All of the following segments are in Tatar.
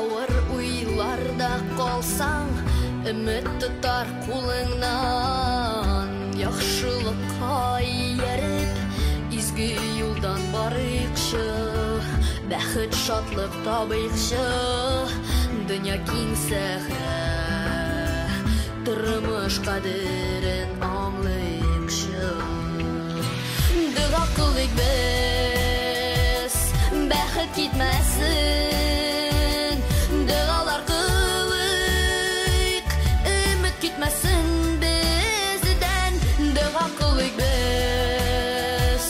Авыр уйларда калсаң, өмет тотар кулыңнан. Яхшылыкка ияреп, изге юлдан барыйкчы, бәхет, шатлык табыйкчы. Дөнья киң сәхрә, тормыш кадерен аңлыйкчы. Дога кылыйк без, бәхет китмәсен. Догалар кылыйк, өмет китмәсен бездән. Дога кылыйк без,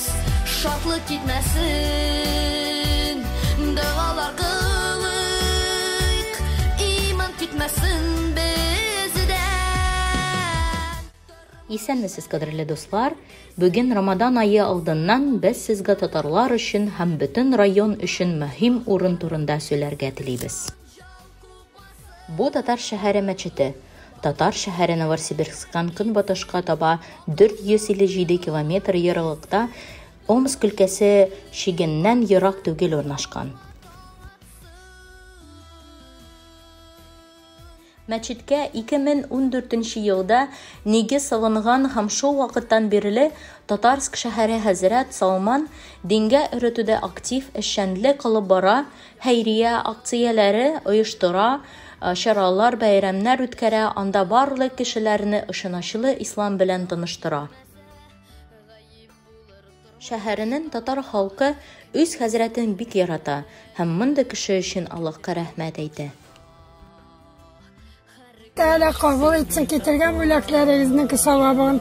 шатлык китмәсен. Догалар кылыйк, иман китмәсен бездән. Исәнмесез, кадерле дуслар! Бүген Рамадан ае алдыннан без сезгә татарлар өчен һәм бөтен район өчен мөһим урын турында сөйләргә телибез. Бу татар шәһәре мәчете. Татар шәһәре Новосибирсктан көнбатышка таба 457 километр ераклыкта Омск өлкәсе чигеннән ерак түгел урнашкан. Мәчеткә 2014 елда нигез салынган һәм шул вакыттан бирле Татарск шәһәре хәзрәт Салман дингә өйрәтүдә актив эшчәнлек алып бара, хәйрия акцияләре оештыра, чаралар, бәйрәмнәр үткәрә, анда барлык кешеләрне ышанычлы ислам белән таныштыра. Шәһәренең татар халкы үз хәзрәтен бик ярата һәм мондый кеше өчен Аллаһка рәхмәт әйтә. Тәгалә кабул итсен китергән бүләкләрегезнең савабын,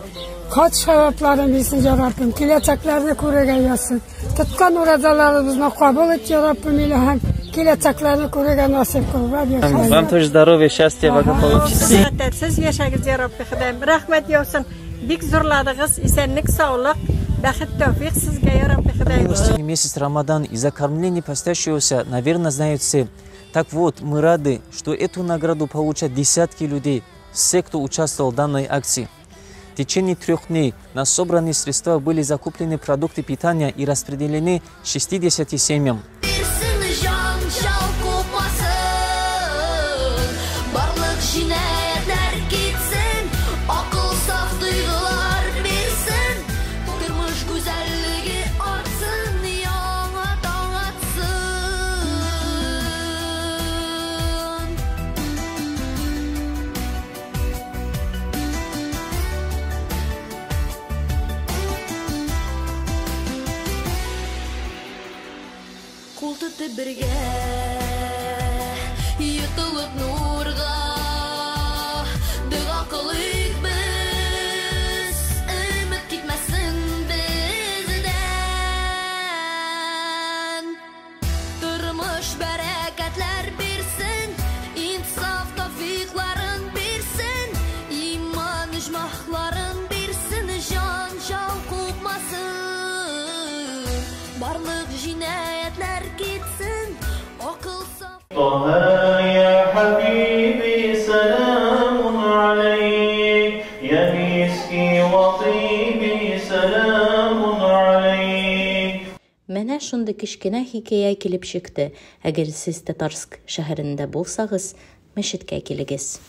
хат савапларын бирсен, я Раббым. Киләчәкләрне күрергә язсын. Тоткан уразаларыбызны кабул ит, я Раббым, илаһым. Киләчәкләрне күрергә насыйп кыл. Вам тоже здоровья, счастья, благополучия. Хәтәрсез яшәгез, я Рабби Ходаем. Рәхмәт яусын. Бик зурладыгыз, исәнлек, саулык, бәхет, тәүфик сезгә, я Рабби Ходаем. Милостивый месяц Рамадан и за кормление постящегося, наверное, знают все. Так вот, мы рады, что эту награду получат десятки людей, все, кто участвовал в данной акции. В течение 3 дней на собранные средства были закуплены продукты питания и распределены 60 семьям. Кул тотып бергә, йотылып нурга, дога кылыйк без, өмет китмәсен бездән. Тормыш бәрәкәтләр бирсен, инсаф тәүфикларын бирсен, иман иҗмахларын бирсен, җан жау купмасын. Барлык җинаятьләр китсен, акыл саф. طه يا حبيبي سلام عليك، يا مسكي وطيبي سلام عليك. Менә шундый кечкенә хикәя килеп чыкты. Әгәр сез Татарск шәһәрендә булсагыз, мәчеткә килегез.